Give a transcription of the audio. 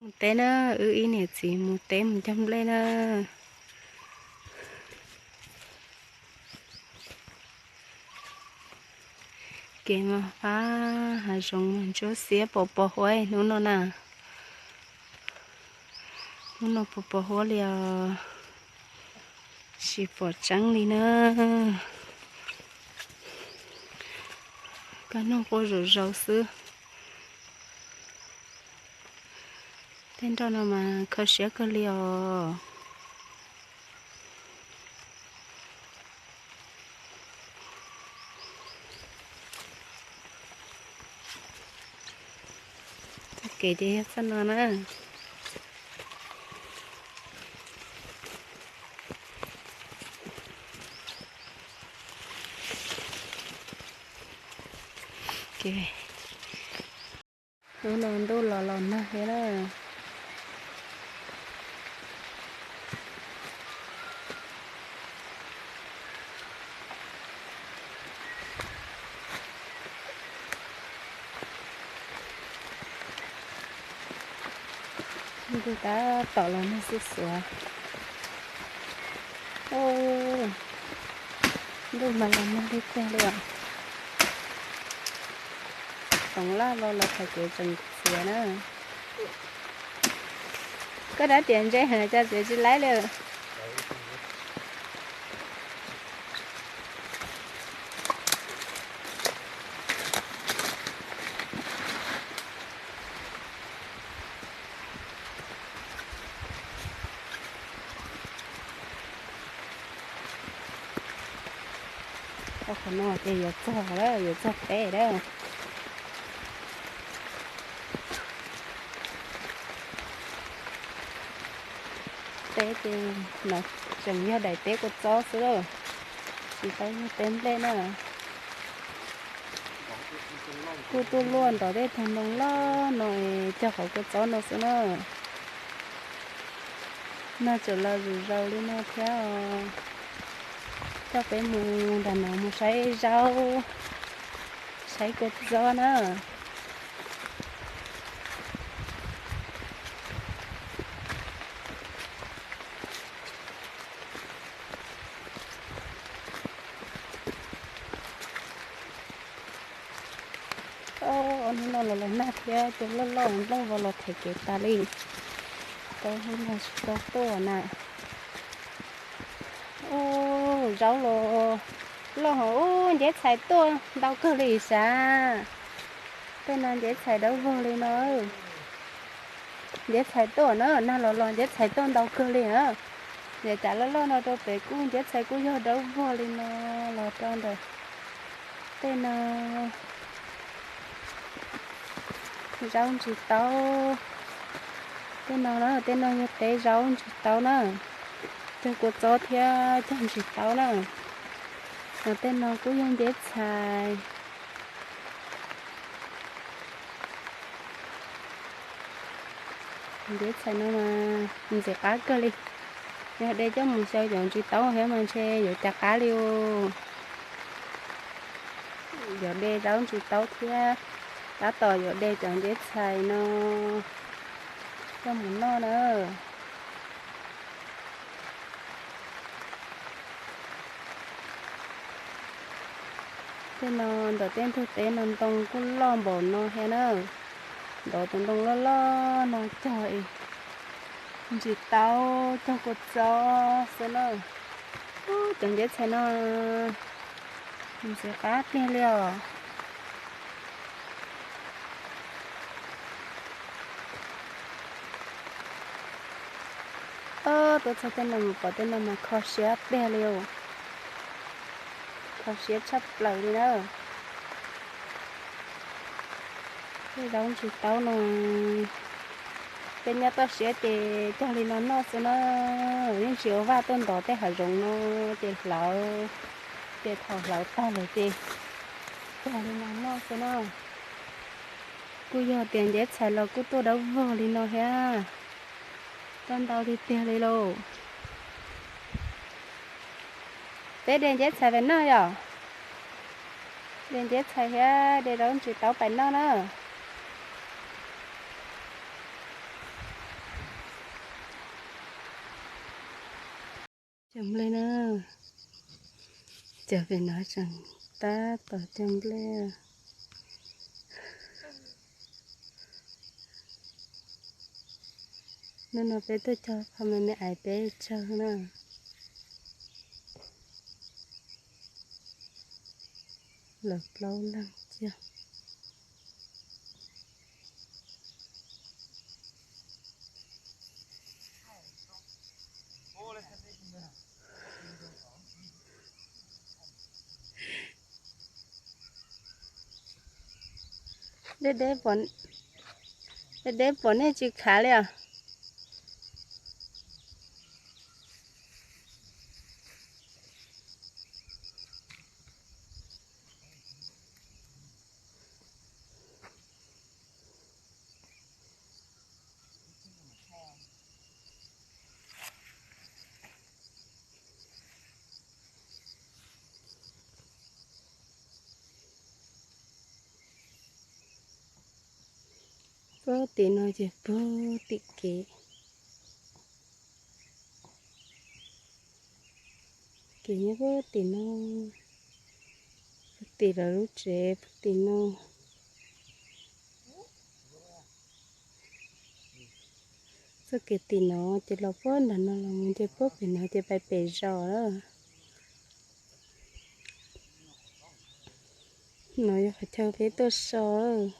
Mus teb na, wb ib niam txiv mus teb mus cog nplej na. Kev mas fab, hav zoov mas ntsuab xiab pos pos huab hnub no na. Hnub no pos pos huab li os, tsis pom tseeb li na. Kab noog quaj zom zaws xwb. Tej nroj no mas kho siab kawg li os. Txoj kev ces yog txoj no na. Hnub no ntuj los los nag thiab na. Ntuj tab tom los nag xuj xuav. Ntuj mas los nag li tiag li os. Toov laj los los txhais kev tseem txias na. Koj dab tias ntse heev cas txiav tsis laib li. Qhov no ces yuav txog lawm, yuav txog pem lawm. Teb ces no tseem yog daim teb kua txob xwb lawm, tsis tau yog teb nplej na. Kuj tuaj luaj nrov tej tag ntoo loj no es cog qhov kua txob no xwb na. Nag tseem los zuj zus li no thiab os. Coj peb mus nram no mus saib zaub, saib kua txob na. Ob hnub no los los nag thiab, cua loj loj nplooj vau los them kev tas li. Tau hu los tsis tau tuaj na. Ub, zaub los loj heev, ub, nceb txhais tuaj ntau kawg li sav. Tej no nceb txhais dawb vog li no. Nceb txhais tuaj na, nag los los nceb txhais tuaj ntau kawg li na. Ces cas loj loj no rau pem kuj nceb txhais kuj yog dawb vog li no los rau ntawm tej no. Zaub ntsis taub. Tej no na, tej no yog teb zaub ntsis taub na. Cog kua txob thiab cog ntsis taub na. Ho tej no kuj yog nceb txhais. Nceb txhais no mas ntxim qab kawg li. Yog de coj mus xyaw cov ntsis taub thiab mas ntshe yuav cas qab li os. Yuav de zaub ntsis taub thiab tab tom yuav de cov nceb txhais no coj mus noj na. Tej no ntawm tej ntug teb no ntoo kuj loj npaum no thiab na. Ntov tus ntoo loj loj no cog ntsis taub cog kua txob xwb na. Ub, cov nceb txhais no ntxim qab tiag li os. Ob, tuaj txog tej no mus pom tej no mas kho siab tiag li os. Kho siab tshaj plaws li na. Tej zaub ntsis taub no, tej nyob toj siab ces cog li no noj xwb na. Yeej tsis ua vaj tuaj ntov tej hav zoov no ces hlawv, ces thaum hlawv tag lawm ces cog li no noj xwb na. Kuj yog tias nceb txhais los kuj tuaj dawb vog li no thiab. Tuaj ntau tiag tiag li lauj. Peb de nceb txhais pais noj yom? De nceb txhais thiab de zaub ntsis taub pais noj na. Cog nplej na, cog pem no tseem tab tom cog nplej. Hnub no peb tuaj cog qhov me me ais peb tsawg na. Lawv plaub leeg cia. Deb deb, deb deb pom nej tsis khav li os. Puag tim no ces puag tim kev. Kev nyob puag tim no, puag tim lawv lub tsev puag tim no. Txoj kev tim no ces los puag nram no los mus ces puag pem no ces pais pem zos lawm. No yog qhov chaw peb tuaj so lawm.